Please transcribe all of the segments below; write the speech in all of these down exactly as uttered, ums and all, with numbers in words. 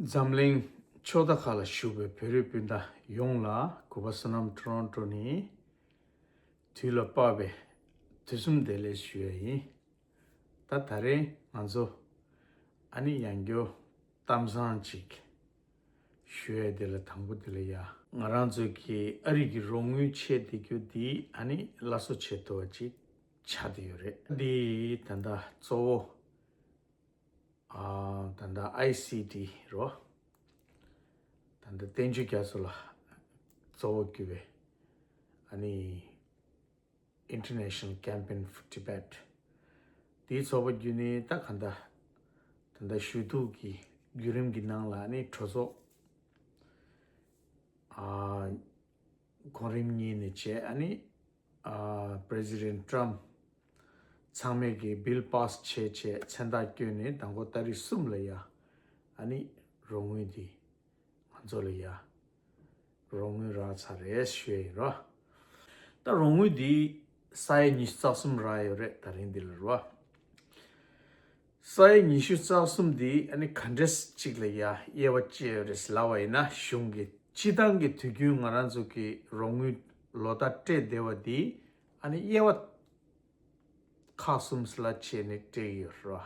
འཛམ་གླིང་ཕྱོགས་མཐའ་ཁག་ལ་བཞུགས་པའི་བོད་རིགས་སྤུན་ཟླ་ཡོངས་ལ་གུས་པ་བསོད་ནམས་ཊོ་རོན་ཊོ་ནས་དུས་ལ་དཔག་པའི་དུས་གསུམ་བདེ་ལེགས་ཞུ་ཡ་ཡིན། ད་ད་རེས་ང་ཚོ་ཨ་ནི་ཡང་བསྐྱར་གཏམ་བཟང་ཅིག་ཞུ་ཡ་དེ་ལ་དང་པོ་དེ་ལ་ཡ། ང་རང་ཚོ་གི་ཨ་རི་གི་རོགས་དངུལ་ཆད་བསྡད་རྒྱུ་དེ་ཨ་ནི་སླར་གསོ་བྱེད་ཐུབ་པ་ཅིག་ཆགས་བསྡད་ཡོད་རེད། འདི་ད་ལྟ་གཙོ་བོ་ཨ་ད་ལྟ་ཨའི་སི་ཌི་རོ། ད་ལྟ་བསྟན་ཆོས་རྒྱ་མཚོ་ལགས་གཙོ་བོ་གྱུར་པའི་ཨ་ནི་International Campaign for Tibet དེའི་ཚོགས་པ་བརྒྱུད་ནས་ད་ག་འདྲ་ད་ལྟ་ཞུ་གཏུག་གི་བརྒྱུད་རིམ་གྱི་ནང་ལ་ཨ་ནི་གྲོས་ཚོགས་ཨ་གོང་རིམ་གཉིས་ནས་བྱས། ཨ་ནི་ཨ་President Trump ཚང་མས་ཀྱི་བིལ་པཱ་སི་བྱས་བྱས་མཚན་རྟགས་བསྐྱོན་ནས་མདང་དགོང་ཏ་རིག་གསུམ་ལ་ཡ་ཨ་ནི་རོགས་དངུལ་འདི་ང་ཚོ་ལ་ཡ་རོགས་དངུལ་རག་ཚར་རེད་ཞུ་ཡ་ཡིན་རོ། ད་རོགས་དངུལ་འདི་ས་ཡ་ཉི་ཤུ་རྩ་གསུམ་རག་ཡོད་རེད་ད་རིང་འདི་ལ་རོ། ས་ཡ་ཉི་ཤུ་རྩ་གསུམ་འདི་ཨ་ནི་ག་འདྲས་ཅིག་ལ་ཡ་དབྱེ་བ་ཕྱེ་ཡོད་རེད་ལབ་པ་ཡིན་ན། གཞུང་གི་སྤྱི་བཏང་གི་དུས་རྒྱུན་ང་རང་ཚོ་གི་རོགས་དངུལ་ལོ་ལྟར་སྤྲད་བསྡད་པ་འདི་ཨ་ནི་དབྱེ་བ་ཁག་གསུམ་ལ་ཕྱེ་ནས་སྤྲད་ཀྱི་ཡོད་རེད་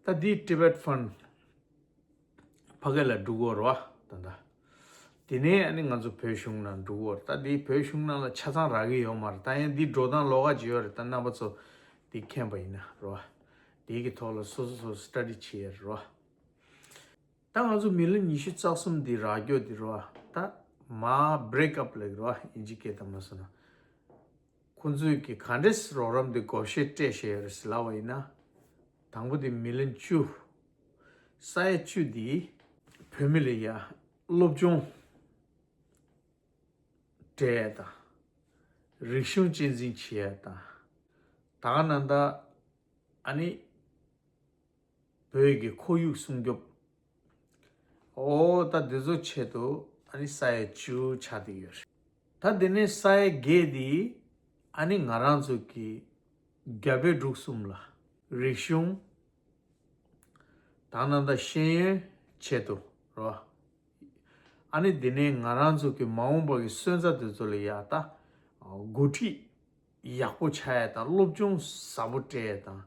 བ། ད་འདི་Tibet Fund ཕ་གི་ལ་འགྲོ་གི་ཡོད་རེད་བ་ད་ལྟ། དེ་ནས་ཨ་ནི་ང་ཚོ་བོད་གཞུང་ནང་འགྲོ་གི་ཡོད་རེད། ད་འདི་བོད་གཞུང་ནང་ལ་ཆ་ཚང་རག་གི་ཡོད་མ་རེད། ད་ཡང་འདི་འགྲོ་སྟངས་ལོགས་ཀ་ཅིག་ཡོད་རེད། ད་རྣམ་པ་ཚོ་འདི་མཁྱེན་པ་ཡིན་ན་རེད་བ། དེའི་གི་ཐོག་ལ་སོ་སོ་སོ་སི་ཊ་ཌི་བྱེད་ཡ་རེད་བ། ད་ང་ཚོ་མི་ལི་ཉི་ཤུ་རྩ་གསུམ་འདི་རག་རྒྱུ་འདི་རེད་བ། ད་མར་break up ལབ་ཀྱི་རེད་བ། དབྱིན་ཇི་སྐད་དང་མ་སོང་ན། ཁོང་ཚོས་ཀྱི་ག་འདྲས་རོགས་རམ་དེ་བགོ་བཤའ་སྤྲད་བཞག་ཡོད་རེད་ཟེར་ལབ་པ་ཡིན་ན། དང་པོ་དེ་མི་ལི་བཅུ། ས་ཡ་བཅུ་དེ་བོད་མི་ལ་ཡ་སློབ་སྦྱོང་སྤྲད་ཡ་དང་། རིག་གཞུང་གཅེས་འཛིན་བྱེད་ཡ་དང་། ད་ག་ནང་ད་ཨ་ནི་བོད་ཀྱི་ཁོར་ཡུག་སྲུང་སྐྱོབ། འོ་ད་འདི་ཚོ་ཆེད་དུ་ཨ་ནི་ས་ཡ་བཅུ་ཆགས་བསྡད་ཡོད་རེད། ད་འདི་ནས་ས་ཡ་བརྒྱད་འདི་ཨ་ནི་ང་རང་ཚོ་གི་རྒྱ་བལ་འབྲུག་གསུམ་ལ་རིག་གཞུང་ད་ནང་ད་ཤེས་ཡོན་ཆེད་དུ་རོ། ཨ་ནི་འདི་ནས་ང་རང་ཚོ་གི་མ་འོངས་པ་གི་སོན་རྩ་དེ་ཚོ་ལ་ཡ་ད་འགོ་ཁྲིད་ཡག་པོ་ཆགས་ཡ་དང་སློབ་སྦྱོང་ཟབ་པོ་སྤྲད་ཡ་དང་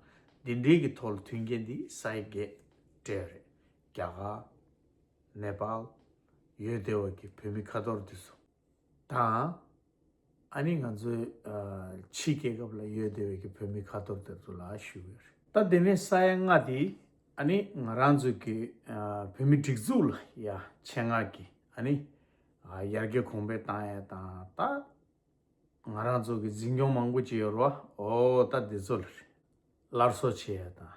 འདི་འདྲའི་གི་ཐོག་ལ་མཐུན་རྐྱེན་འདི་ས་ཡ་བརྒྱད་སྤྲད་རེད། རྒྱ་གར། ནེ་པཱལ། ཡོད་བསྡད་པ་གི་བོད་མི་ཁ་ཐོར་འདི་ཚོ་དང་། ཨ་ནི་ང་ཚོའི་ཨ་ཕྱི་རྒྱལ་ཁབ་ལ་ཡོད་བསྡད་པའི་གི་བོད་མི་ཁ་ཐོར་དེ་ཚོ་ལ་ཞུ་གི་ཡོད་རེད། ད་དེ་ནས་ས་ཡ་ལྔ་དེ་ཨ་ནི་ང་རང་ཚོའི་གི་ཨ་བོད་མི་སྒྲིག་འཛུགས་ལ་ཡ་ཆེད་མངགས་ཀྱི་ཨ་ནི་ཨ་ཡར་རྒྱས་གོང་འཕེལ་བཏང་ཡ་དང་། ད་ང་རང་ཚོ་གི་འཛིན་སྐྱོང་མང་པོ་ཅིག་ཡོད་རེད་བ། འོ་ད་འདི་ཚོ་ལ་རེད། སླར་གསོ་བྱེད་ཡ་དང་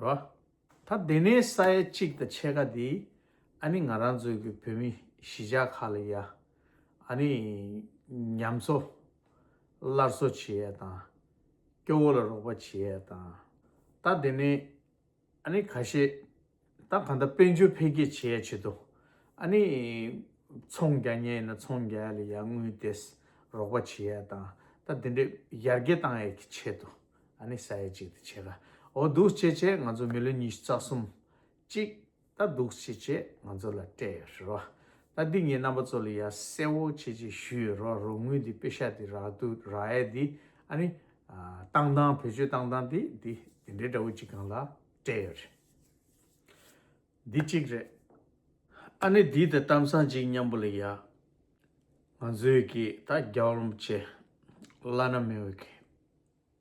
རེད་བ། ད་དེ་ནས་ས་ཡ་གཅིག་དང་ཕྱེད་ཀ་དེ་ཨ་ནི་ང་རང་ཚོའི་གི་བོད་མི་གཞིས་ཆགས་ཁག་ལ་ཡ་ཨ་ནི་ཉམས་གསོ་སླར་གསོ་བྱེད་ཡ་དང་། སྐྱོ་བོ་ལ་རོགས་པ་བྱེད་ཡ་དང་། ད་དེ་ནས་ཨ་ནི་ཁ་ཤས་ད་གང་ལྟར་དཔལ་འབྱོར་འཕེལ་རྒྱས་བྱེད་ཡ་ཆེད་དུ་ཨ་ནི་ཚོང་རྒྱག་མཁན་ཡིན་ན་ཚོང་རྒྱག་ཡ་ལ་ཡ་དངུལ་ཏེས་རོགས་པ་བྱེད་ཡ་དང་། ད་དེ་འདྲའི་ཡར་རྒྱས་བཏང་ཡ་གི་ཆེད་དུ་ཨ་ནི་ས་ཡ་གཅིག་དང་ཕྱེད་ཀ། འོ་འདུག་བྱས་བྱས་ང་ཚོ་མི་ལོ་ཉི་ཤུ་རྩ་གསུམ་གཅིག་ད་འདུག་བྱས་བྱས་ང་ཚོ་ལ་སྤྲད་ཡོད་རེད་རོ། ད་འདི་ངས་རྣམ་པ་ཚོ་ལ་ཡ་གསལ་བོ་བྱས་བྱས་ཞུས་ཡོད་རོ། རོགས་དངུལ་འདི་པེ་ཤག་འདི་རག་འདུག་རག་ཡ་འདི་ཨ་ནི་ཨ་བཏང་སྟངས་བེད་སྤྱོད་བཏང་སྟངས་འདི་འདི་འདི་འདྲའི་འདྲ་བོ་ཅིག་སྒང་ལ་སྤྲད་ཡོད་རེད། འདི་གཅིག་རེད། ཨ་ནི་འདི་དང་གཏམ་བཟང་གཅིག་མཉམ་པོ་ལ་ཡ། ང་ཚོའི་གི་ད་རྒྱལ་བ་རིན་པོ་ཆེ་བླ་ན་མེད་པའི་གི་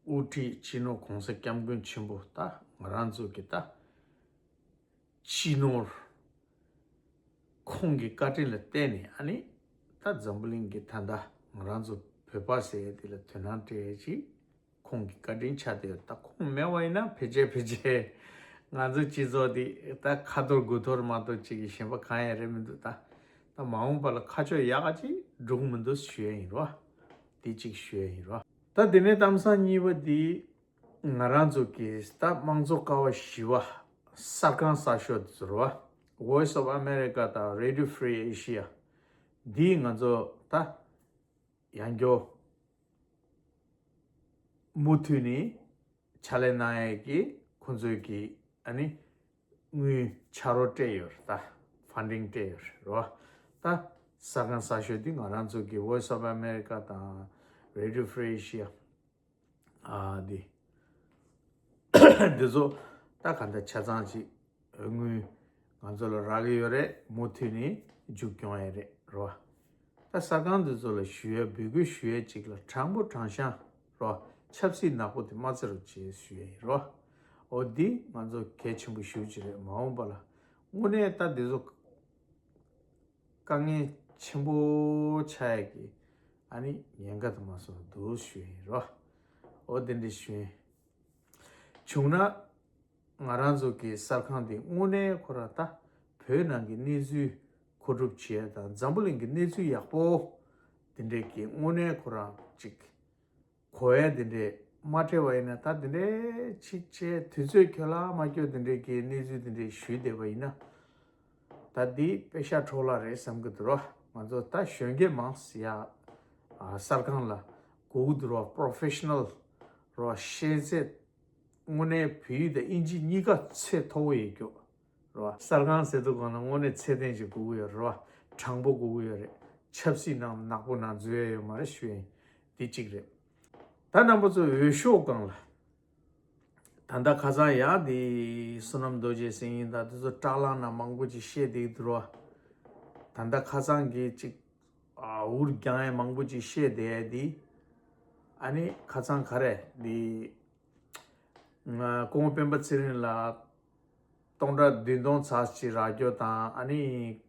དབུ་ཁྲིད་སྤྱི་ནོར་༸གོང་ས་༸སྐྱབས་མགོན་ཆེན་པོ་ད་ང་རང་ཚོ་གི་ད་སྤྱི་ནོར་ཁོང་གི་བཀའ་དྲིན་ལ་བརྟེན་ནས་ཨ་ནི་ད་འཛམ་བུ་གླིང་གི་ད་ལྟ་ང་རང་ཚོ་བོད་པ་ཟེར་ཡས་དེ་ལ་དོ་སྣང་སྤྲད་ཡས་ཅིག་ཁོང་གི་བཀའ་དྲིན་ཆགས་བསྡད་ཡོད། ད་ཁོང་མེད་པ་ཡིན་ན་ཕལ་ཆེར་ཕལ་ཆེར་ང་ཚོ་སྤྱི་ཚོགས་འདི་ད་ཁ་འཐོར་དགུ་འཐོར་མ་གཏོགས་ཅིག་གི་གཞན་པ་གང་ཡང་རེད་མི་འདུག་ད་ད་མ་འོངས་པ་ལ་ཁ་ཕྱོགས་ཡག་ག་ཅིག་འགྲོ་གི་མི་འདུག་ཞུ་ཡས་ཡིན་རོ། འདི་གཅིག་ཞུ་ཡས་ཡིན་རོ། ད་དེ་ནས་གཏམ་བཟང་གཉིས་པ་འདི་ང་རང་ཚོ་གི་ད་དམངས་གཙོ་ཀ་བ་བཞི་པ་གསར་ཁང་གསར་ཤོག་འདི་ཚོ་རོ། Voice of America དང་Radio Free Asia འདིས་ང་ཚོ་ད་ཡང་སྐྱོ་མུ་མཐུད་ནས་ཕྱག་ལས་གནང་ཡས་ཀྱི་ཁོང་ཚོའི་གི་ཨ་ནི་ དངུལ་ཆ་རོགས་སྤྲད་ཡོད་རེད། ད་ཕན་ཌིང་སྤྲད་ཡོད་རེད་རོ། ད་གསར་ཁང་གསར་ཤོས་འདི་ང་རང་ཚོ་གི་Voice of America དང་Radio Free Asia ཨ་འདི་འདི་ཚོ་ད་ག་འདྲ་ཆ་ཚང་ཅིག་དངུལ་ང་ཚོ་ལ་རག་གི་ཡོད་རེད། མུ་མཐུད་ནས་མཇུག་སྐྱོང་ཡ་རེད་རོ། ད་གསར་ཁང་འདི་ཚོ་ལ་ཞུ་ཡ་འབོད་སྐུལ་ཞུ་ཡ་ཅིག་ལ་དྲང་པོ་དྲང་བཞག་རོ། ཆབ་སྲིད་ནག་པོ་དེ་མ་རྩེ་རོགས་བྱེད་ཞུ་ཡ་ཡིན་རོ། འོ་འདི་ང་ཚོ་གལ་ཆེན་པོ་ཞེ་པོ་ཅིག་རེད། མ་འོངས་པ་ལ་དངོས་གནས་ད་འདི་ཚོ་དཀའ་ངལ་ཆེན་པོ་ཆགས་ཡ་གི་ཨ་ནི་ཉེན་ཁ་དུ་མ་སོང་འདུག་ཞུ་ཡ་ཡིན་རོ། འོ་འདི་འདྲ་ཞུ་ཡིན། བྱུང་ན་ང་རང་ཚོ་གི་གསར་ཁང་འདི་དངོས་གནས་ཁོ་རང་ད་བོད་ནང་གི་གནས་ཚུལ་མཁོ་སྒྲུབ་བྱེད་ཡ་དང་འཛམ་བུ་གླིང་གི་གནས་ཚུལ་ཡག་པོ་འདི་འདྲས་ཀྱི་དངོས་གནས་ཁོ་རང་ཅིག་གོ་ཡ་འདི་འདྲས་མ་སྤྲད་པ་ཡིན་ན། ད་འདི་འདྲས་ཅིག་བྱས་དུས་ཚོད་ཁྱོད་ལ་མ་སྐྱོ་འདི་འདྲས་ཀྱི་གནས་ཚུལ་འདི་འདྲས་ཞུས་བསྡད་པ་ཡིན་ན། ད་འདི་པེ་ཤ་འཕྲོ་བརླག་རེད་བསམ་གི་འདུག་རོ། ང་ཚོ་ད་གཞོན་སྐྱེས་མང་ཡ་གསར་ཁང་ལ་སྒུག་འདུག་རོ། པོ་རོ་ཕེ་ཤ་ནལ་རོ། ཤེས་ཚད་དངོས་གནས་བོད་ཡིག་དང་དབྱིན་ཇི་གཉིས་ཀ་ཚད་མཐོ་བོ་ཡོད་རྒྱུ་རོ། གསར་ཁང་ཟེར་དུས་གང་ན་དངོས་གནས་ཚད་ལྡན་ཞིག་དགོས་ཀྱི་ཡོད་རེད་བ། དྲང་པོ་དགོས་ཀྱི་ཡོད་རེད། ཆབ་སྲིད་ནང་ནག་པོ་ནང་འཛུལ་ཡ་ཡོད་མ་རེད་ཞུ་ཡིན། འདི་གཅིག་རེད། ད་རྣམ་པ་ཚོ་འོས་ཤོག་སྒང་ལ། ད་ལྟ་ཁ་སང་ཡ་འདི་བསོད་ནམས་རྡོ་རྗེ་ཟེར་ཡིན་ད་དེ་ཚོ་བཀྲ་ལམ་ན་མང་པོ་ཅིག་བཤད་བསྡད་འདུག་རོ། ད་ལྟ་ཁ་སང་གི་ཅིག་འུར་རྒྱང་ཡ་མང་པོ་ཅིག་བཤད་བསྡད་ཡ་འདི། ཨ་ནི་ཁ་སང་ག་རེ་འདི། ང་སྐུ་ངོ་སྤེན་པ་ཚེ་རིང་ལ་སྟོང་ཕྲག་བདུན་སྟོང་ཙམ་ཞིག་རག་རྒྱུ་དང་། ཨ་ནི་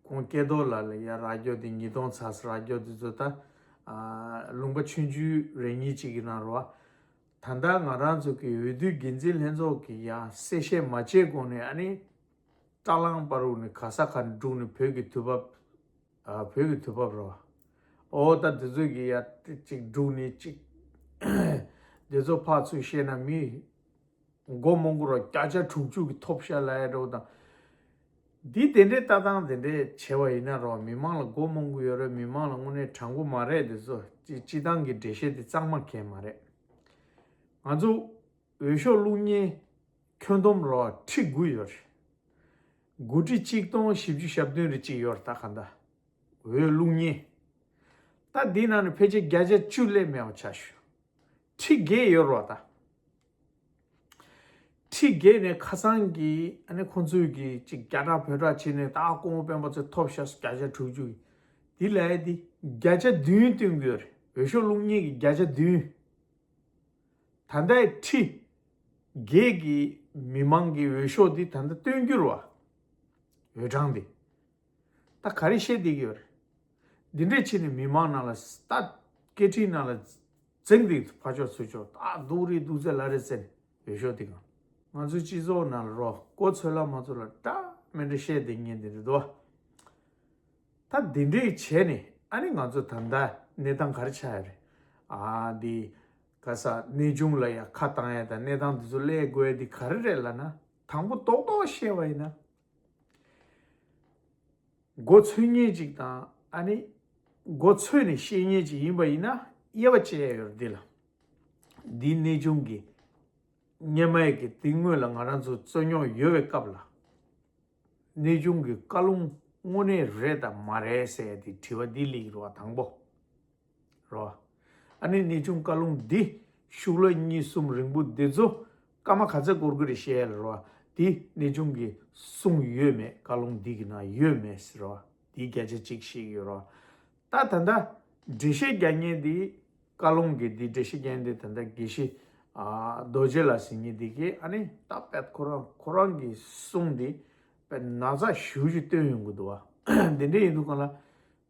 ཁོང་སྐལ་རྡོར་ལགས་ལ་ཡ་རག་རྒྱུ་དེ་ཉིས་སྟོང་ཙམ་རག་རྒྱུ་དེ་ཚོ་ད་ཨ་ལུང་པ་ཆུང་ཆུང་རེ་གཉིས་ཅིག་གི་ནང་རོ། ད་ལྟ་ང་རང་ཚོ་གི་འོས་བསྡུ་འགན་འཛིན་ལྷན་ཚོགས་ཀྱི་ཡ་གསལ་བཤད་མ་བྱས་གོང་ནས་ཨ་ནི་བཀྲ་ལམ་བར་དུ་ནས་ག་ས་ག་འགྲོ་ནས་བོད་ཀྱི་དུས་བབ། ཨ་བོད་ཀྱི་དུས་བབ་རོ། ཨོ་ད་དེ་ཚོ་གི་ཡ་ཅིག་འགྲོ་ནས་ཅིག་དེ་ཚོ་ཕར་ཚུར་བཤད་ན་མི་མགོ་རྨོངས་གི་རོ། བརྒྱ་ཆ་དྲུག་ཅུ་གི་ཐོབ་ཤག་ལབ་ཡ་འདྲ་བོ་དང་། འདི་དེ་འདྲའི་ལྟ་སྟངས་དེ་འདྲའི་བྱས་པ་ཡིན་ན་རོ། མི་མང་ལ་མགོ་རྨོངས་གི་ཡོད་རེད། མི་མང་ལ་དངོས་གནས་དྲང་པོ་མ་རེད། དེ་ཚོ་སྤྱི་སྤྱི་བཏང་གི་འགྲེལ་བཤད་དེ་གཙང་མ་གང་ཡང་མ་རེད། ང་ཚོ་འོས་ཤོག་བླུག་མཁན་ཁྱོན་བསྡོམས་རོ་ཁྲི་དགུ་ཡོད་རེད། དགུ་ཁྲི་གཅིག་སྟོང་བཞི་བཅུ་ཞེ་བདུན་རེ་གཅིག་ཡོད་རེད། ད་ག་འདྲ་འོས་བླུག་མཁན། ད་འདི་ནང་ནས་ཕལ་ཆེར་བརྒྱ་ཆ་བཅུ་སླེབས་མེད་པ་ཆགས་ཞུ། ཁྲི་བརྒྱད་ཡོད་རེད་བ་ད། ཁྲི་བརྒྱད་ནས་ཁ་སང་གི་ཨ་ནི་ཁོང་ཚོས་ཀྱི་ཅིག་རྒྱ་གྲགས་བོད་གྲགས་བྱས་ནས་ད་སྐུ་ངོ་སྤེན་པ་ཚོས་ཐོབ་ཤག་བརྒྱ་ཆ་དྲུག་ཅུ་གི། འདི་ལ་ཡ་འདི་བརྒྱ་ཆ་བདུན་སྟོན་གྱི་ཡོད་རེད། འོས་ཤོག་བླུག་མཁན་གྱི་བརྒྱ་ཆ་བདུན། ད་ལྟའི་ཁྲི་བརྒྱད་ཀྱི་མི་མང་གི་འོས་ཤོག་འདི་ད་ལྟ་སྟོན་རྒྱུ་རེད་བ། འོས་གྲངས་འདི། ད་ག་རེ་བཤད་བསྡད་ཀྱི་ཡོད་རེད། འདི་འདྲས་བྱས་ནས་མི་མང་ནང་ལ་ད་སྐད་འཕྲིན་ནང་ལ་འཛིང་འདི་ཕར་ཕྱོགས་ཚུར་ཕྱོགས་ད་སྡུག་རེད་སྡུག་ཚད་ལ་རེད་ཟེར་ནས་འོས་ཤོག་འདི་གང་། ང་ཚོའི་སྤྱི་ཚོགས་ནང་ལ་རོ་མགོ་ཚོས་ལ་མ་ཚོས་ལ་འདྲ་མི་འདྲ་བཤད་བསྡད་མཁན་འདི་རེད་དོ། ད་འདི་འདྲས་བྱས་ནས་ཨ་ནི་ང་ཚོ་ད་ལྟ་གནས་སྟངས་ག་རེ་ཆགས་ཡོད་རེད། ཨ་འདི་ག་ས་གནས་ཆུང་ལ་ཡ་ཁ་བཏང་ཡ་དང་གནས་སྟངས་འདི་ཚོ་སླེབས་དགོས་ཡ་འདི་ག་རེ་རེད་ལབ་ན། དང་པོ་རྡོག་རྡོག་བཤད་པ་ཡིན་ན། མགོ་ཚོས་མཁན་ཅིག་དང་ཨ་ནི་མགོ་ཚོས་ནས་བཤད་མཁན་ཅིག་ཡིན་པ་ཡིན་ན་དབྱེ་བ་ཕྱེ་ཡ་ཡོད་རེད་འདི་ལ། འདི་གནས་ཆུང་གི་སྔོན་མའི་གི་དེ་སྔོན་ལ་ང་རང་ཚོ་རྩོད་རྙོག་ཡོད་པའི་སྐབས་ལ། གནས་ཆུང་གི་བཀའ་ལུང་དངོས་གནས་རེད་དང་མ་རེད་ཟེར་ཡ་དེ་དྲི་བ་འདི་སླེབས་ཀྱི་རེད་བ་དང་པོ། རོ། ཨ་ནི་གནས་ཆུང་བཀའ་ལུང་འདི་ཤུགས་ལ་གཉིས་གསུམ་རིང་པོ་འདི་ཚོ་སྐར་མ་ག་ཚོད་འགོར་གི་རེད་བཤད་ཡ་ལ་རོ། འདི་གནས་ཆུང་གི་གསུང་ཡོད་མེད་བཀའ་ལུང་འདི་གི་ནང་ཡོད་མེད་ཟེར་རོ། འདི་བརྒྱ་ཆ་གཅིག་བཤད་ཀྱི་ཡོད་རོ། ད་ད་ལྟ་འགྲེལ་བཤད་རྒྱག་མཁན་འདི་བཀའ་ལུང་གི་འདི་འགྲེལ་བཤད་རྒྱག་མཁན་འདི་ད་ལྟ་དགེ་བཤེས་ཨ་རྡོ་རྗེ་ལགས་ཟེར་མཁན་འདི་གིས་ཨ་ནི་ད་དཔེ་ཁོ་རང་ཁོ་རང་གི་གསུང་འདི་དཔེ་ན་ཚ་ཞེ་པོ་ཅིག་བཏོན་ཡོང་གི་འདུག་བ། འདི་འདྲ་ཡིན་དུས་གང་ལ།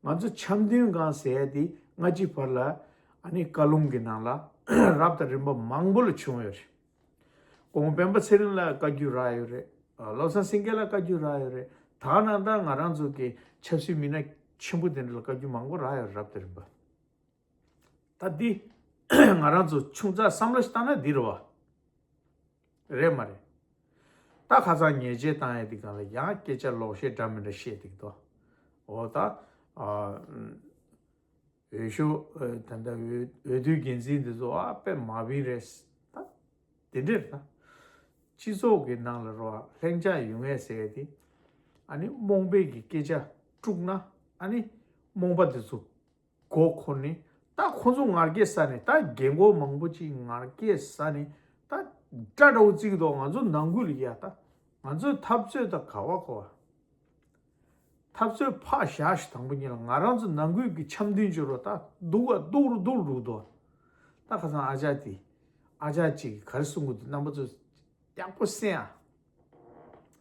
ང་ཚོ་འཆམ་མཐུན་སྒང་ཟེར་ཡ་དེ་སྔ་ཕྱི་བར་ལ་ཨ་ནི་བཀའ་ལུང་གི་ནང་ལ་རབ་དང་རིམ་པ་མང་པོ་ལ་བྱུང་ཡོད་རེད། སྐུ་ངོ་སྤེན་པ་ཚེ་རིང་ལ་བཀའ་བརྒྱུད་རག་ཡོད་རེད། བློ་བཟང་སེང་གེ་ལ་བཀའ་བརྒྱུད་རག་ཡོད་རེད། ད་ནང་ད་ང་རང་ཚོ་གི་ཆབ་སྲིད་མི་སྣ་ཆེན་པོ་དེ་འདྲ་ལ་བཀའ་བརྒྱུད་མང་པོ་རག་ཡོད་རེད་རབ་དང་རིམ་པ། ད་འདི་ང་རང་ཚོ་ཆུང་ཙག་བསམ་བློ་ཞིག་བཏང་ན་འདི་རེད་བ། རེད་མ་རེད། ད་ཁ་སང་ཉེས་ཆད་བཏང་ཡ་དེ་གང་ལ་ཡང་སྐད་ཆ་ལོག་བཤད་འདྲ་མི་འདྲ་བཤད་འདུག་དོ། འོ་ད། ཨ། འོས་ཤོག་ཨ། ད་ལྟ་འོས་འོས་བསྡུའི་འགན་འཛིན་འདི་ཚོ་ཨ་དཔེ་མ་བིན་རེད། ད་དེ་འདྲས་ད། སྤྱི་ཚོགས་ཀྱི་ནང་ལ་རོ་ལྷིང་འཇགས་ཡོང་ཡས་ཟེར་ཡས་དེ། ཨ་ནི་རྨོངས་པའི་གི་སྐད་ཆ་དཀྲུགས་ན། ཨ་ནི་རྨོངས་པ་དེ་ཚོ་མགོ་འཁོར་ནས། ད་ཁོ་ཚོ་ངར་སྐད་ཟ་ནས། ད་རྒན་གོག་མང་པོ་ཅིག་ངར་སྐད་ཟ་ནས། ད་སྐྲ་འདྲ་བོ་བརྩིགས་འདུག་ང་ཚོ་ནང་ཁུལ་ལ་ཡ། ད་ང་ཚོའི་འཐབ་རྩོད་ད་ག་བ་ག་བ། འཐབ་རྩོད་ཕར་བཞག་ཤིག་དང་པོ་ཉིད་ལ་ང་རང་ཚོ་ནང་ཁུལ་གྱི་འཆམ་མཐུན་བྱོས་རོགས། ད་སྡུག་ག་སྡུག་རུ་སྡུག་རུ་འགྲོ་འདུག་ད་ཁ་སང་ཨ་ཅག་དེ། ཨ་ཅག་ཅིག་གིས་ག་རེ་གསུང་གི་འདུག་རྣམ་པ་ཚོ་ཡག་པོ་གསན་ཨ།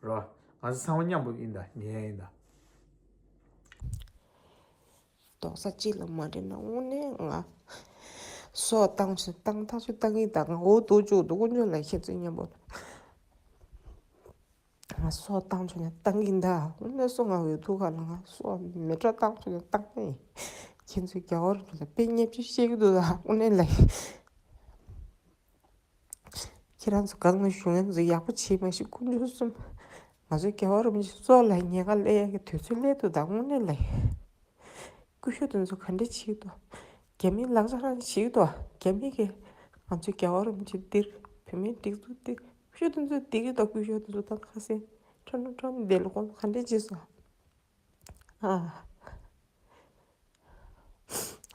རོ། ང་ཚོ་ཚང་མ་མཉམ་པོ་ཡིན་ད། ཉན་ཡིན་ད། རྡོག་རྩ་གཅིག་ལ་མ་འགྲིག་ན་དངོས་གནས་ང་སྲོག་བཏང་ཆོག་བཏང་ཐག་ཆོད་བཏང་གི་ད། ང་འུ་སྡུག་བཅུག་འདུག་དཀོན་མཆོག་ལ་ཁྱེད་ཚོ་མཉམ་པོ། ང་སྲོག་བཏང་ཆོག་ན་བཏང་གི་ད། དངོས་གནས་སོ་ང་འུ་སྡུག་ག་ལ་ང་སྲོག་མེ་སྲེག་བཏང་ཆོག་ན་བཏང་ནི། ཁྱེད་ཚོས་རྒྱལ་བ་རིན་པོ་ཆེ་ལ་དཔེ་བརྙས་བཅོས་བཤད་ཀྱི་འདུག་ད་དངོས་གནས་ལ། ཁྱེད་རང་ཚོ་གང་ནས་བཞུགས་ཡ་ཚོ་ཡག་པོ་བྱེད་མ་ཤེས་དཀོན་མཆོག་གསུམ། ང་ཚོའི་རྒྱལ་བ་རིན་པོ་ཆེ་སྲོག་ལ་ཉེན་ཁ་སླེབས་ཡ་གི་དུས་ཚོད་སླེབས་འདུག་ད་དངོས་གནས་ལ། སྐུ་ཞབས་དེ་ཚོ་ག་འདྲས་བྱེད་ཀྱི་འདུག་རྒྱ་མིའི་ལག་ཆ་རང་བྱེད་ཀྱི་འདུག་རྒྱ་མི་གིས་ང་ཚོའི་རྒྱལ་བ་རིན་པོ་ཆེ་འདིར། བོད་མིའི་སྒྲིག་འཛུགས་འདིར། སྐུ་ཞབས་དེ་ཚོས་བསྡད་ཀྱི་འདུག་སྐུ་ཞབས་དེ་ཚོ་ད་ཁ་སེང་ཁྲོ་ནོ་ཁྲོ་ནོ་བསྡད་ལ་ཁོང་ཚོ་ག་འདྲས་བྱེད་སོང་། ཨ།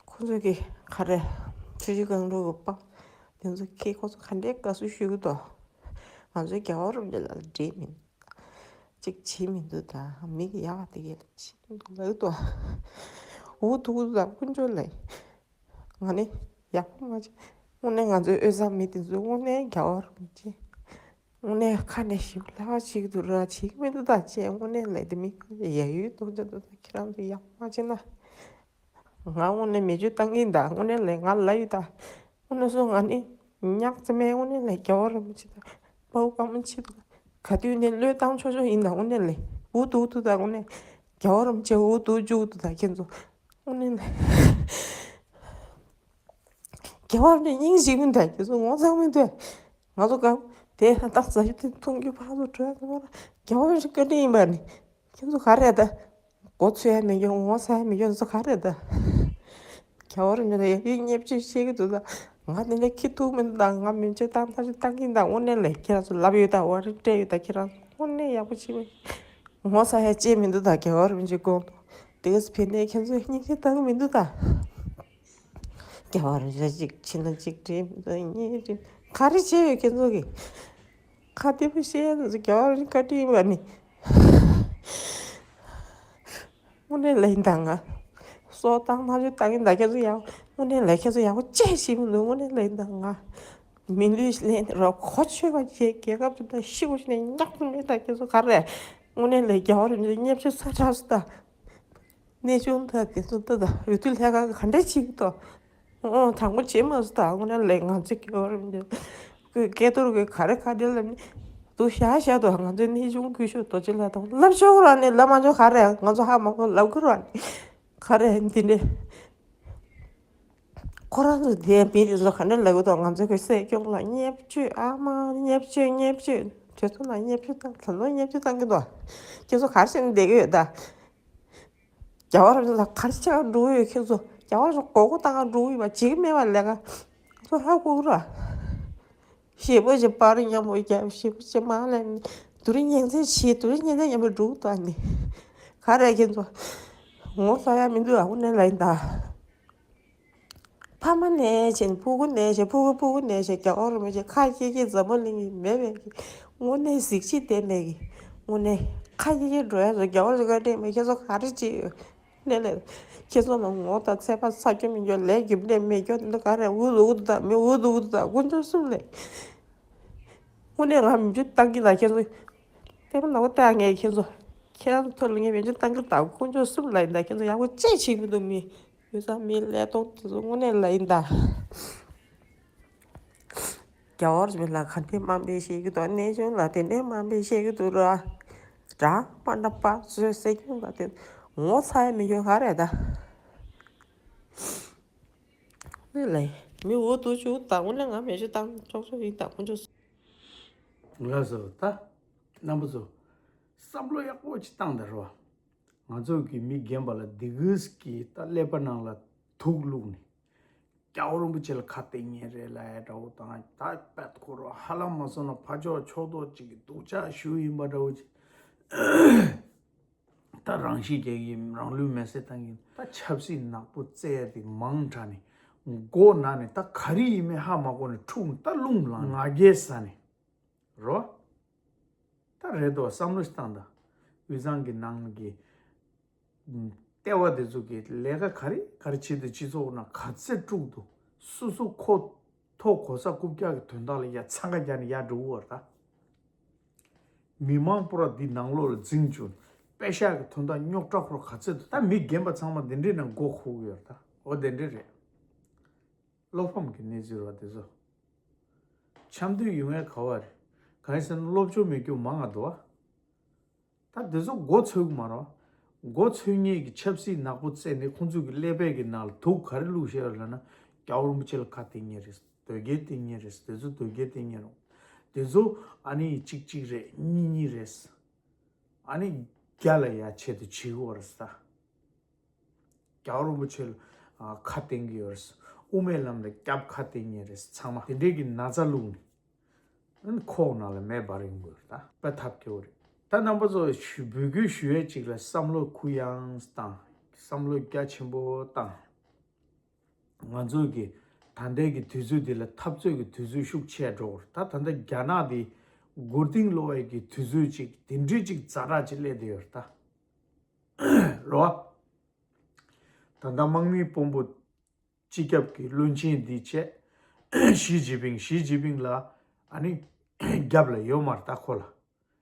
ཁོ་ཚོ་གི་ག་རེ། ཆུ་བཞི་སྒང་དྲུག་གི་པ་དེ་ཚོ་ཁྱེད། ཁོ་ཚོ་ག་འདྲའི་དགའ་བསུ་ཞུ་གི་འདུག་ང་ཚོའི་རྒྱལ་བ་རིན་པོ་ཆེ་ལ་འགྲིག་མིན། གཅིག་བྱེད་མི་འདུག་ད་མི་གི་ཡག་དེ་གས་ལ་བྱེད་མི་འདུག་ལབ་འདུག་འུ་ཐུག་འདུག་ད་དཀོན་མཆོག་ལ། ང་ནི་ཡག་པོ་མ་བྱེད། དངོས་གནས་ང་ཚོའི་དབུས་གཙང་མི་དེ་ཚོ་དངོས་གནས་རྒྱལ་བ་རིན་པོ་ཆེ། དངོས་གནས་ཁ་ནས་ཞིབ་ལྷག་ཅིག་འདུག་ར། བྱེད་ཀྱི་མི་འདུག་ད་ཅེས་དངོས་གནས་ལས་དེ་མི་ཡ་ཡུལ་གཏོང་ཆ་འདུག་ད་ཁྱེད་རང་ཚོ་ཡག་མ་བྱེད་ན། ང་དངོས་གནས་མེ་མཆོད་བཏང་གིན་ད་དངོས་གནས་ལས་ང་ལ་ཡོད་ད། དངོས་གནས་སོ་ང་ནི་ཉག་ཙམ་མེད་དངོས་གནས་ལས་རྒྱལ་བ་རིན་པོ་ཆེ་དང་དཔའ་བོ་དཔའ་མོ་ཆེ་དང་ག་དུས་ནས་བློས་བཏང་ཆོག་ཆོག་ཡིན་ད་དངོས་གནས་ལས་འུ་ཐུག་འདུག་ད་དངོས་གནས་རྒྱལ་བ་རིན་པོ་ཆེ་འུ་ཐུག་བཅུག་འདུག་ད་ཁྱེད་ཚོ་དངོས་གནས་ལས། རྒྱལ་བ་ནི་སྙིང་རྗེ་མི་འདུག་ཁྱེད་ཚོ་ངོ་ཚ་མི་འདུག་ང་ཚོ་ག་དེ་ད་ཟ་རྒྱུ་དེ་འཐུང་རྒྱུ་ཕར་ཚུར་འགྲོ་ཡ་ཚོ་མ་ར་རྒྱལ་བ་ནི་བཀའ་དྲིན་ཡིན་པ་ནི། ཁྱེད་ཚོ་ག་རེ་ད། མགོ་ཚོས་ཡ་མི་འགྱོ་ངོ་ཚ་ཡ་མི་འགྱོ་ཚོ་ག་རེ་ད། རྒྱལ་བ་རིན་པོ་ཆེ་ལ་ཡ་ཡུལ་བརྙས་བཅོས་བཤད་ཀྱི་འདུག་ད། ང་དེ་འདྲ་ཁྱི་ཐུག་མི་འདུག་ད། ང་མི་འཇོན་ཐང་ཐག་ཆོད་བཏང་གིན་ད་དངོས་གནས་ལས་ཁྱེད་རང་ཚོ་ལབ་ཡོད་ད། བ་རི་སྤྲད་ཡོད་ད། ཁྱེད་རང་ཚོ་དངོས་གནས་ཡག་པོ་བྱེད་པ་ངོ་ཚ་ཡ་ཅེས་མི་འདུག་ད། རྒྱལ་བ་རིན་པོ་ཆེ་དགོངས་དུ་དེ་གས་ཕན་ནས་ཁྱེད་ཚོས་སྙིང་རྗེ་བཏང་གི་མི་འདུག་ད། རྒྱལ་བ་རིན་པོ་ཆེ་གཅིག་ཕྱི་ན་གཅིག་དྲན་མི་འདུག་གཉིས་དྲན་ག་རེ་བྱས་ཡོད་ཁྱེད་ཚོ་གིས། ཁ་བདེ་པོ་བཤད་ཡ་ཚོ་རྒྱལ་བ་རིན་པོ་ཆེ་བཀའ་དྲིན་ཡིན་པ་ནི། དངོས་གནས་ལས་ཡིན་ད་ང་། སྲོག་བཏང་ཐག་ཆོད་བཏང་གིན་ད་ཁྱེད་ཚོ་ཡག་དངོས་གནས་ལས་ཁྱེད་ཚོ་ཡག་པོ་ཅི་ཞིག་མི་འདུག་དངོས་གནས་ལས་ཡིན་ད་ང་། མི་ལུས་ལེན་རོགས་གོ་ཆོད་པ་བྱས་རྒྱལ་ཁབ་ཅིག་ད་ཤི་བོ་ཞིག་ནས་ཉག་ཏུ་མེད་ད་ཁྱེད་ཚོ་ག་རེ། དངོས་གནས་ལས་རྒྱལ་བ་རིན་པོ་ཆེ་བརྙས་བཅོས་ཚ་དྲགས་སུ་ད། གནས་ཆུང་ད་དེ་ཚོ་ད་ད་འོས་བསྡུ་ལྷན་ཁང་གི་ག་འདྲ་བྱེད་ཀྱི་འདུག་ཨོ་དྲང་པོ་བྱེད་མ་སོང་ད་དངོས་གནས་ལས་ང་ཚོ་སྐྱེ་བ་རིམ་བྱེད་ཀྱི་སྐལ་རྡོར་གི་ག་རེ་ག་འདྲ་ལབ་ནི་འདུག་ཤ་ཤ་དུ་ང་ཚོའི་གནས་ཆུང་སྐུ་ཞབས་རྡོ་རྗེ་ལགས་དང་ལབ་ཆོག་ར་ནི་ལབ་མ་ཆོག་ག་རེ་ང་ཚོ་ཧ་མ་གོ་ལབ་དགོས་ར་ནི་ག་རེ་འདི་འདྲ་ཁོ་རང་ཚོ་དེ་མི་རེ་ཚོ་ག་འདྲ་ལབ་གི་འདུག་ང་ཚོ་གི་སྲིད་སྐྱོང་ལ་བརྙས་བཅོས་ཨ་མ་བརྙས་བཅོས་བརྙས་བཅོས་དེ་ཚོ་ལ་བརྙས་བཅོས་བཏང་ད་ལོ་བརྙས་བཅོས་བཏང་གི་འདུག་ཁྱེད་ཚོ་ག་རེ་བྱས་ནས་བསྡད་ཀྱི་ཡོད་ད། རྒྱལ་བ་རིན་པོ་ཆེ་ལ་ག་རེ་བྱས་འགྲོ་གི་ཡོད་ཁྱེད་ཚོ། རྒྱལ་བ་རིན་པོ་ཆེ་མགོ་སྐོར་བཏང་འགྲོ་གི་ཡོད་པ་བྱེད་ཀྱི་མེད་པ་ལས་ཀ་ང་ཚོ་ཧ་གོ་གི་ར། ཞེ་པོ་ཅིག་པར་མཉམ་པོ་རྒྱབ་ཞེ་པོ་ཅིག་མ་ལས་ནི་དུ་རིན་ཉིན་མཚན་བྱེད་དུ་རིན་ཉིན་མཚན་མཉམ་པོ་འགྲོ་གི་འདུག་ནི། ག་རེ་ཁྱེད་ཚོ། ངོ་ཚ་ཡ་མི་འདུག་ཨ་ཁུ་ནས་ལ་ཡིན་ད། ཕ་མ་ནས་བྱས་ནས་ཕྲུ་གུ་ནས་བྱས་ཕྲུ་གུ་ཕྲུ་གུ་ནས་བྱས་རྒྱལ་བ་རིན་པོ་ཆེ་ཁ་སྐྱེ་སྐྱེ་འཛམ་བུ་གླིང་གི་མེད་པའི་གི་དངོས་གནས་གཟི་བརྗིད་ལྡན་པའི་གི་དངོས་གནས་ཁ་སྐྱེ་སྐྱེ་འགྲོ་ཡ་ཚོ་རྒྱལ་བ་རིན་པོ་ཆེ་བཀའ་དྲིན་མེད་ཁྱེད་ཚོ་ག་རེ་བྱེད་ཡོད་ནས་ལས་ཁྱེད་ཚོ་ལ་ངོ་དང་ཚད་པ་ཚ་རྒྱུ་མི་རྒྱུ་ལས་རྒྱུ་འབྲས་མེད་རྒྱུ་འདི་ག་རེ་འུ་ལུ་འུ་དུ་དང་མི་འུ་དུ་འུ་དུ་དང་དཀོན་མཆོག་གསུམ་ལས་དངོས་གནས་ང་མི་འཇུ་བཏང་གི་ལ་ཁྱེད་ཚོ་ལྟད་མོ་ནག་པོ་ལྟ་ངས་ཁྱེད་ཚོ་ཁྱེད་རང་ཚོ་ཐོག་ལ་ངས་མི་འཇུ་བཏང་གི་ལ་དཀོན་མཆོག་གསུམ་ལ་ཡིན་ད་ཁྱེད་ཚོ་ཡག་པོ་ཅི་བྱེད་གི་འདུག་མི། དངུལ་རྩ་མི་ལས་གཏོང་དེ་ཚོ་དངོས་གནས་ལ་ཡིན་ད། རྒྱལ་བ་རིན་པོ་ཆེ་ལ་ག་འདྲའི་དམའ་འབེབས་བྱེད་ཀྱི་འདུག་གནས་ཆུང་ལ་དེ་འདྲའི་དམའ་འབེབས་བྱེད་ཀྱི་འདུག་ར། དྲག་པ་འདྲ་པ་བཟོས་སྲིད་སྐྱོང་ལ་དེ་ངོ་ཚ་ཡ་མི་ཡོད་ག་རེད་ད། དངོས་གནས་ལ་མི་འུ་སྡུག་ཅུ་ད་དངོས་གནས་ང་མེ་མཆོད་བཏང་ཆོག་ཆོག་ཡིན་ད་དཀོན་མཆོག་ལགས་སོ་ད། རྣམ་པ་ཚོ། བསམ་བློ་ཡག་པོ་ཅིག་བཏང་ད་རོ། ང་ཚོ་གི་མི་རྒན་པ་ལ་འདི་གིས་ཀྱི་ད་ཀླད་པ་ནང་ལ་དུག་བླུགས་ནས། རྒྱལ་བ་རིན་པོ་ཆེ་ལ་ཁ་གཏད་མཁན་རེད་ལབ་ཡ་འདྲ་བོ་དང་། ད་དཔེ་ཁོ་རང་ཧ་ལམ་མ་སོང་ན་ཕར་ཕྱོགས་ཕྱོགས་གཏོགས་ཅིག་གི་སྡུག་ཅག་ཞུ་ཡིན་པ་འདྲ་བོ་ཅིག་ད་རང་ཤི་རྒྱག་གི་ཡིན། རང་ལུས་མེར་སྲེག་བཏང་གི་ཡིན། ད་ཆབ་སྲིད་ནག་པོ་རྩེ་ཡ་དེ་མང་དྲགས་ནས་མགོ་ན་ནས་ད་ག་རེ་ཡིན་མིན་ཧ་མ་གོ་ནས་འཁྲུག་ནས་ད་རླུང་ལངས་ང་རྒྱལ་ཟ་ནས་རོ། ད་རེད་དོ། བསམ་བློ་ཞིག་བཏང་དང་། དབུས་གཙང་གི་ནང་གི་ལྟེ་བ་དེ་ཚོ་གི་ལས་ཀ་ག་རེ་ག་རེ་བྱེད་དུ་སྤྱི་ཚོགས་ནང་ག་ཚད་དཀྲུག་འདུག་སོ་སོ་ཁོ་ཐོ་གོ་ས་རྐུབ་བཀྱག་གི་དོན་དག་ལ་ཡ་འཚང་ཁ་རྒྱག་ནས་ཡར་འགྲོ་གི་ཡོད་རེད་ད། མི་མང་པོ་ར་འདི་ནང་ལོགས་ལ་འཛིང་བཅུག་པེ་ཤག་གི་དོན་དག་རྙོག་དྲ་ཁོ་ར་ག་ཚད་འདུག་ད་མི་རྒན་པ་ཚང་མ་འདི་འདྲའི་ནང་མགོ་འཁོར་གི་ཡོད་རེད་ད། འོ་དེ་འདྲ་རེད། བློ་ཕམ་གྱི་གནས་ཚུལ་རེད་བ་དེ་ཚོ། འཆམ་མཐུན་ཡོང་ཡས་ག་བ་རེད། གང་ཡིན་ཟེར་ན་སློབ་སྦྱོང་མེད་རྒྱུ་མང་ང་འདུག་བ། ད་དེ་ཚོ་མགོ་ཚོས་ཀྱི་མ་རེད་བ། མགོ་ཚོས་མཁན་གྱི་ཆབ་སྲིད་ནག་པོ་བཙལ་ནས་ཁོང་ཚོ་གི་ཀླད་པའི་གི་ནང་ལ་དུག་ག་རེ་བླུགས་བཞག་ཡོད་ལབ་ན། རྒྱལ་བ་རིན་པོ་ཆེ་ལ་ཁ་གཏད་མཁན་རེད། དོལ་རྒྱལ་གཏད་མཁན་རེད། དེ་ཚོ་དོལ་རྒྱལ་གཏད་མཁན་རེད། དེ་ཚོ་ཨ་ནི་གཅིག་གཅིག་རེད། གཉིས་གཉིས་རེད། ཨ་ནི་རྒྱ་ལ་ཡ་ཆེད་དུ་བྱེད་དགོས་རེད་ད། རྒྱལ་བ་རིན་པོ་ཆེ་ལ་ཨ་ཁ་གཏད་ཀྱི་ཡོད་རེད། དབུ་མའི་ལམ་ལ་སྐྱབས་ཁ་གཏད་མཁན་རེད། ཚང་མ་དེ་འདྲའི་གི་ན་ཚ་བླུགས་ནས་ཨ་ནི་ཁོག་ནང་ལ་མེ་འབར་ཡོང་གི་ཡོད་རེད་ད། དཔེ་ཐབས་སྐྱོ་བོ་རེད། ད་རྣམ་པ་ཚོ་ཞུ་འབོད་སྐུལ་ཞུ་ཡས་ཅིག་ལ་བསམ་བློ་གུ་ཡངས་བཏང་། བསམ་བློ་རྒྱ་ཆེན་པོ་བཏང་། ང་ཚོ་གི་ད་ལྟའི་གི་དུས་ཚོད་འདི་ལ་འཐབ་རྩོད་ཀྱི་དུས་ཚོད་ཤུགས་ཆེ་འགྲོ་གི་རེད་ད། ད་ལྟ་རྒྱ་ནག་འདི་མགོ་རྟིང་སློག་ཡས་ཀྱི་དུས་ཚོད་ཅིག་དེ་འདྲའི་ཅིག་ཛ་དྲག་ཅིག་སླེབས་བསྡད་ཡོད་རེད་ད། རེད་བ། ད་ལྟ་དམག་མི་དཔོན་པོ་སྤྱི་ཁྱབ་ཀྱི་བློན་ཆེན་འདི་བྱས། ཞི་ཅིན་ཕིང་། ཞི་ཅིན་ཕིང་ལ་ཨ་ནི་རྒྱབ་ལ་ཡོད་མ་རེད་ད་ཁོ་ལ།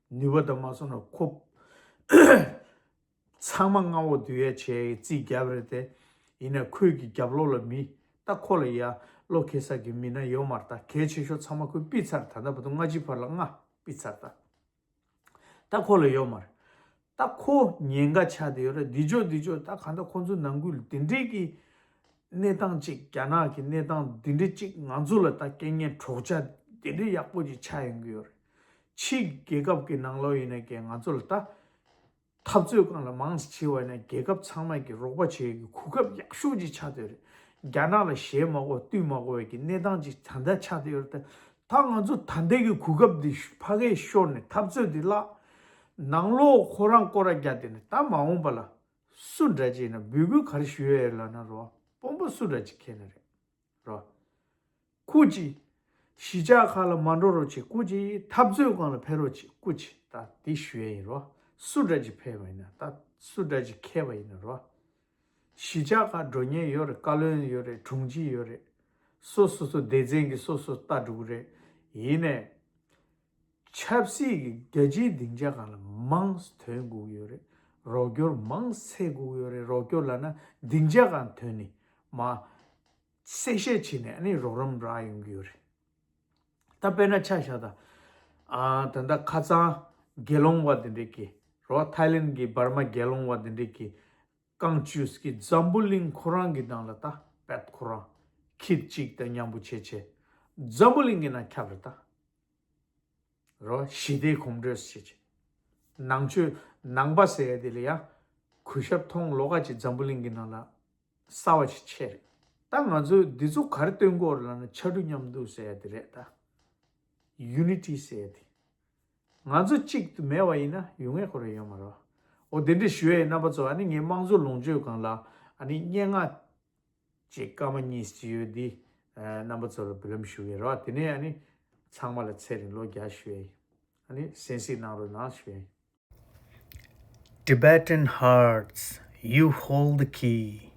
ནུས་པ་དང་མ་སོང་ན་ཁོ་ཚང་མ་མངའ་འོག་བསྡུ་ཡས་བྱས་རྩིས་རྒྱབ་རེད་དེ། ཡིན་ན་ཁོས་ཀྱི་རྒྱབ་ལོགས་ལ་མི་ད་ཁོ་ལ་ཡ་བློ་འཁེལ་ས་གི་མི་སྣ་ཡོད་མ་རེད་ད། གལ་ཆེ་ཤོས་ཚང་མ་ཁོས་ཕུད་ཚར། ད་ལྟ་བར་དུ་སྔ་ཕྱི་བར་ལ་ལྔ་ཕུད་ཚར་ད། ད་ཁོ་ལ་ཡོད་མ་རེད། ད་ཁོ་ཉེན་ཁ་ཆགས་བསྡད་ཡོད་རེད། འདི་ཅོ་འདི་ཅོ་ད་གང་ལྟར་ཁོང་ཚོའི་ནང་ཁུལ་འདི་འདྲའི་གི་གནས་སྟངས་ཅིག་རྒྱ་ནག་གི་གནས་སྟངས་འདི་འདྲའི་ཅིག་ང་ཚོ་ལ་ད་རྐྱེན་ངན་གྲོགས་ཆ་འདི་འདྲའི་ཡག་པོ་ཅིག་ཆགས་ཡོང་གི་ཡོད་རེད། ཕྱི་རྒྱལ་ཁབ་ཀྱི་ནང་ལོགས་ཡིན་ན་ཀྱང་ང་ཚོ་ལ་ད་འཐབ་རྩོད་སྒང་ལ་མང་ཙམ་བྱས་པ་ཡིན་ན་རྒྱལ་ཁབ་ཚང་མ་གི་རོགས་པ་བྱེད་ཀྱི་གོ་སྐབས་ཡག་ཤོས་ཅིག་ཆགས་བསྡད་ཡོད་རེད། རྒྱ་ནག་ལ་ཞེད་མ་དགོས་བསྟུན་མ་དགོས་པའི་གི་གནས་སྟངས་ཅིག་ད་ལྟ་ཆགས་བསྡད་ཡོད་རེད་དེ། ད་ང་ཚོ་ད་ལྟའི་གི་གོ་སྐབས་འདི་ཕ་གིར་ཤོར་ནས་འཐབ་རྩོད་འདི་བརླག་ནང་ལོགས་ཁོ་རང་སྐོར་ར་རྒྱག་བསྡད་ནས་ད་མ་འོངས་པ་ལ་སུ་འདྲ་ཅིག་ཡིན་ན་འབོད་སྐུལ་ག་རེ་ཞུ་ཡས་ཡོད་ལབ་ན་རོ། དཔོན་པོ་སུ་འདྲ་ཅིག་ཁེལ་ན་རེད་རོ། སྐུ་མཁྱེན། གཞིས་ཆགས་ཁག་ལ་མ་འགྲོ་རོགས་བྱེད། སྐུ་མཁྱེན། འཐབ་རྩོད་སྒང་ལ་ཕེབས་རོགས་བྱེད། སྐུ་མཁྱེན། ད་འདི་ཞུ་ཡས་ཡིན་རོ། སུ་འདྲ་ཅིག་ཕེབས་པ་ཡིན་ན། ད་སུ་འདྲ་ཅིག་ཁེལ་བ་ཡིན་ན་རོ། གཞིས་ཆགས་ཁག་འགྲོ་མཁན་ཡོད་རེད། བཀའ་བློན་ཡོད་རེད། དྲུང་ཆེ་ཡོད་རེད། སོ་སོ་སོ་སྡེ་ཚན་གྱི་སོ་སོ་ལྟ་འགྲོ་གི་རེད། ཡིན་ནའི་ཆབ་སྲིད་ཀྱི་རྒྱལ་སྤྱིའི་སྡིངས་ཆ་སྒང་ལ་མང་ཙམ་ཐོན་དགོས་ཀྱི་ཡོད་རེད། རོགས་སྐྱོར་མང་ཙམ་འཚོལ་དགོས་ཀྱི་ཡོད་རེད། རོགས་སྐྱོར་ལབ་ན་སྡིངས་ཆ་སྒང་ཐོན་ནས་མ་གསལ་བཤད་བྱས་ནས་ཨ་ནི་རོགས་རམ་རག་ཡོང་གི་ཡོད་རེད། ད་དཔེར་ན་ཆ་བཞག་ད། ཨ་ད་ལྟ་ཁ་སང་དགེ་སློང་བ་དེ་འདྲས་ཀྱིས་རོ། ཐའི་ལེན་གྱི་བར་མ་དགེ་སློང་བ་དེ་འདྲས་ཀྱིས་རྐང་བཅུ་གི་འཛམ་བུ་གླིང་ཁོ་རང་གི་ནང་ལ་ད་པད་ཁོ་རང་ཁྱི་གཅིག་དང་མཉམ་པོ་བྱས་བྱས་འཛམ་བུ་གླིང་གི་ནང་ཁྱབ་རེད་ད། རོ། ཞི་བདེའི་གོམ་བགྲོད་ཟེར་བྱས། ནང་ཆོས་ནང་པ་ཟེར་ཡ་དེ་ལ་ཡང་གུས་ཞབས་མཐོང་ལོག་ག་ཅིག་འཛམ་བུ་གླིང་གི་ནང་ལ་གསར་བ་ཞིག་ཆགས་རེད། ད་ང་ཚོས་འདི་ཚོ་ག་རེ་སྟོན་དགོས་རེད་ལབ་ན་ཕྱར་གྲུ་མཉམ་འདུག་ཟེར་ཡ་དེ་རེད་ད། ཡུ་ནི་ཊི་ཟེར་ཡ་དེ། ང་ཚོ་གཅིག་ཏུ་མེད་པ་ཡིན་ན་ཡོང་ཡས་ཁོ་རང་ཡོད་མ་རེད་བ། འོ་དེ་འདྲ་ཞུ་ཡས་ཡིན། རྣམ་པ་ཚོ་ཨ་ནི་ངའི་དམངས་གཙོ་ལོངས་སྤྱོད་སྒང་ལ་ཨ་ནི་སྙན་ངག་ཅིག་སྐར་མ་གཉིས་ཅིག་ཡོད་འདི། ཨ་རྣམ་པ་ཚོ་ལ་འབུལ་ལམ་ཞུ་གི་རེད་བ། དེ་ནས་ཨ་ནི་ཚང་མ་ལ་ཚེ་རིང་ལོ་བརྒྱ་ཞུ་ཡས་ཡིན། ཨ་ནི་གསན་གཟིགས་གནང་རོགས་གནང་ཞུ་ཡས་ཡིན། Tibetan hearts, you hold the key.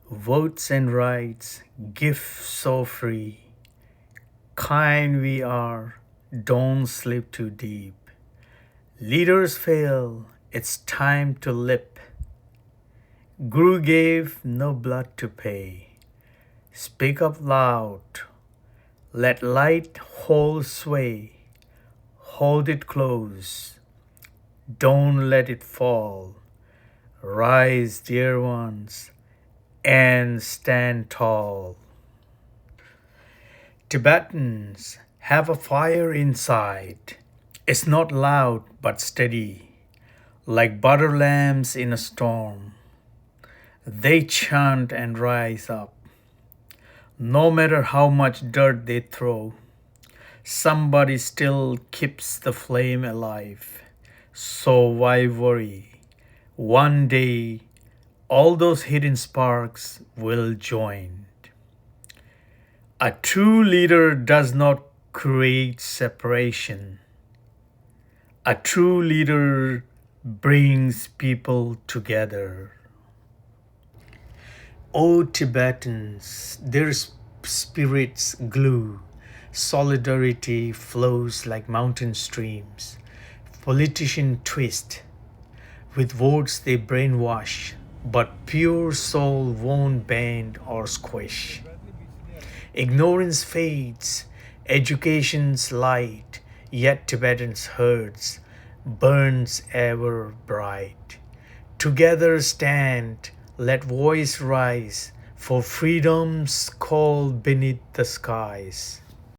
Votes and rights, gifts so free. Kind we are, don't slip too deep. Leaders fail, it's time to leap. Guru gave, no blood to pay. Speak up loud, let light hold sway. Hold it close, don't let it fall. Rise, dear ones, and stand tall. Tibetans have a fire inside. It's not loud but steady, like butter lamps in a storm. They chant and rise up. No matter how much dirt they throw, somebody still keeps the flame alive. So why worry? One day, all those hidden sparks will join. A true leader does not create separation. A true leader brings people together. O Tibetans, their sp- spirits glue. Solidarity flows like mountain streams. Politicians twist. With words they brainwash, but pure soul won't bend or squish. Ignorance fades, education's light, yet Tibetan's hearts burns ever bright. Together stand, let voice rise for freedom's call beneath the skies.